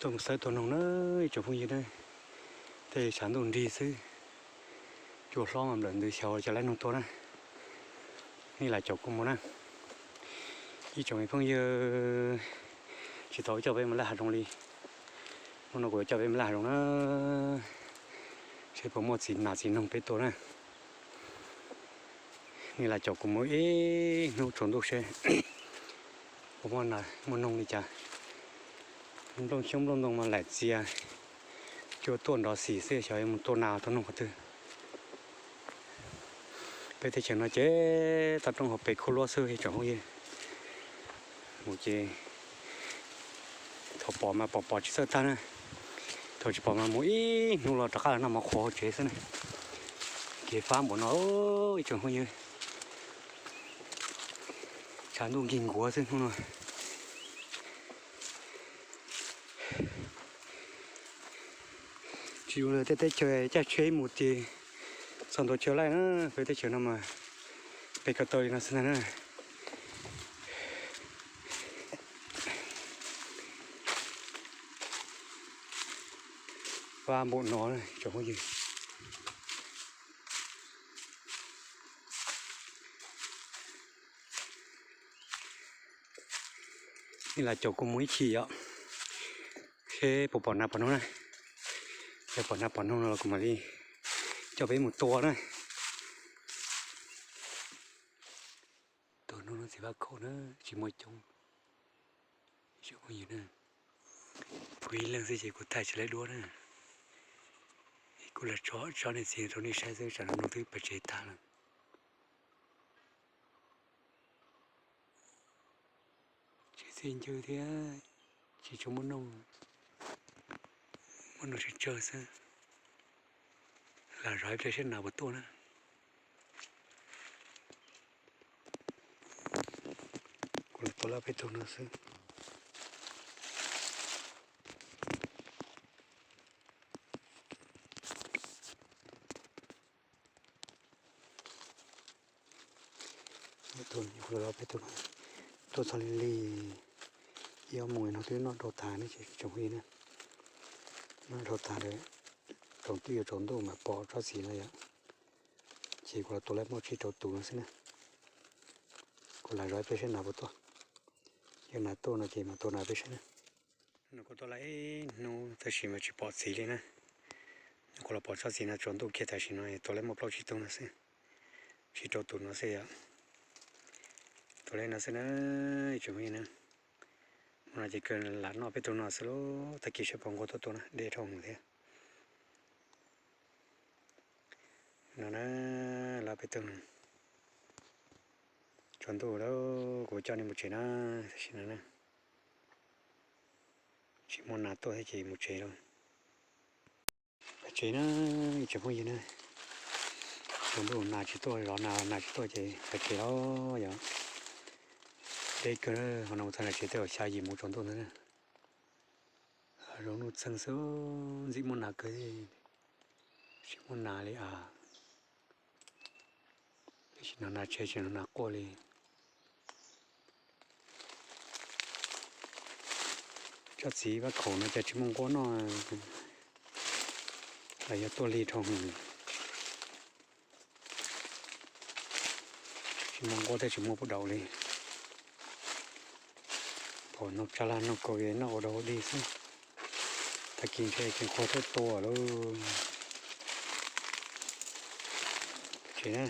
Mus xawb tua noog na ib tsoom phooj ywg na. Tej tshav ntuj nrig xwb, cua hlob mas nplawm ntws xyaus cov laib noog tua na. Nej lam caum kuv mus na ib tsoom phooj ywg. Tsis tau coj peb mus laj hav zoov li. Hnub no kuv yuav coj peb mus laj hav zoov na, seb puas muaj txiv nas txiv noog peb tua na. Nej lam caum kuv mus ib hnub tsaus ntuj seb puas muaj nas muaj noog li cas. Nplooj xyoob nplooj ntoo mas laim txias, cua tuaj nrov xis xwb, xyov yuav mus tua nas tua noog qhov twg. Peb teb chaws no ces toj roob hauv pes khuab luab xwb ib tsoom phooj ywg. Mus ces thaum pom mas pom pom tsis txawj tag na, thaum tsis pom mas mus ib hnub los rov qab los noj mov qhuav hauv tsev xwb na. Kev fab npaum no ib tsoom phooj ywg, tshav ntuj nkig nkuav xwb hnub no. Tsis zoo li tej teb chaws caij tsheb mus ces txog ntua chaw laij na, peb teb chaws no mas peb ko taw li no xwb ntag na. Fab npaum no tsoom phooj ywg. Nej lam caum kuv mus ib chim yom, seb puas pom nas pom noog na. Yog pom nas pom noog no los kuv mam li coj peb mus tua na. Tua noog no txiv fab khaum na, tsis muaj coob. Kuv ib leeg xwb ces kuv thaij tsis laib duab na. Kuv lam tso tsob niag txiv rau nej saib xwb, tsam no noog twb pais tsev tag lawm. Tsis txij ncw thiab, tsis tshua muaj noog, muaj noog tsawg tsawg xwb. Lam zov ib pliag seb nas puas tuaj na. Kuv los tua lawm peb tug no xwb. Kuv los peb tug no, tuaj txog li li ib ob moos no twb noj dhau tas ne tsoom phooj ywg na. Noj dhau tas lawm, tsaus ntuj yuav tsaus ntuj mam pom tsob txiv no yom. Ces kuv los tua lawm muaj tsib rau tus no xwb na. Kuv lam zov ib pliag seb nas puas tuaj. Yog nas tuaj no ces mam tua nas peb saib na. Kuv tua lawm ib hnub tab sis mas tsis pom txiv li na. Kuv los pom tsob txiv no tsaus ntuj kiag tam sim no tua lawm muaj plaub tsib tug no xwb, tsib rau tus no xwb yom. Tua lawm no xwb na, tsoom phooj ywg na. Hmo no ces kawg lam noj peb tug no xwb lauj, tag kis saib puas nqua tuaj tua na, deb dhau hwv thiab. No na, lawm peb tug no. Tsaus ntuj lawm kuv coj nej mus tsev na, tam sim no na. Tsis muaj nas tuaj thiab ces mus tsev lauj. Tsev na, ib tsoom phooj ywg na. Tsaus ntuj nas tsis tuaj, zov nas nas tsis tuaj ces tag kis lauj yom. Deb kawg, hmo no mus txog nram tsev twb xya yim moos tsaus ntuj ntag na. Zoo nuj txeeg xwb, ntxim muaj nas kawg, tsis muaj nas li as. Tsis hnov nas tshe tsis hnov nas quaj li. Tsob txiv vaj khaum no cas tsis muaj nquab noj, los yog tuaj lig dhau hwv. Tsis muaj nquab thiab tsis muaj pub daus li. Pom noog tsag lag noog kaus noj ua dog ua dig xwb. Tag kis ntshe tsis nquag thiab tua lauj. Tsev na.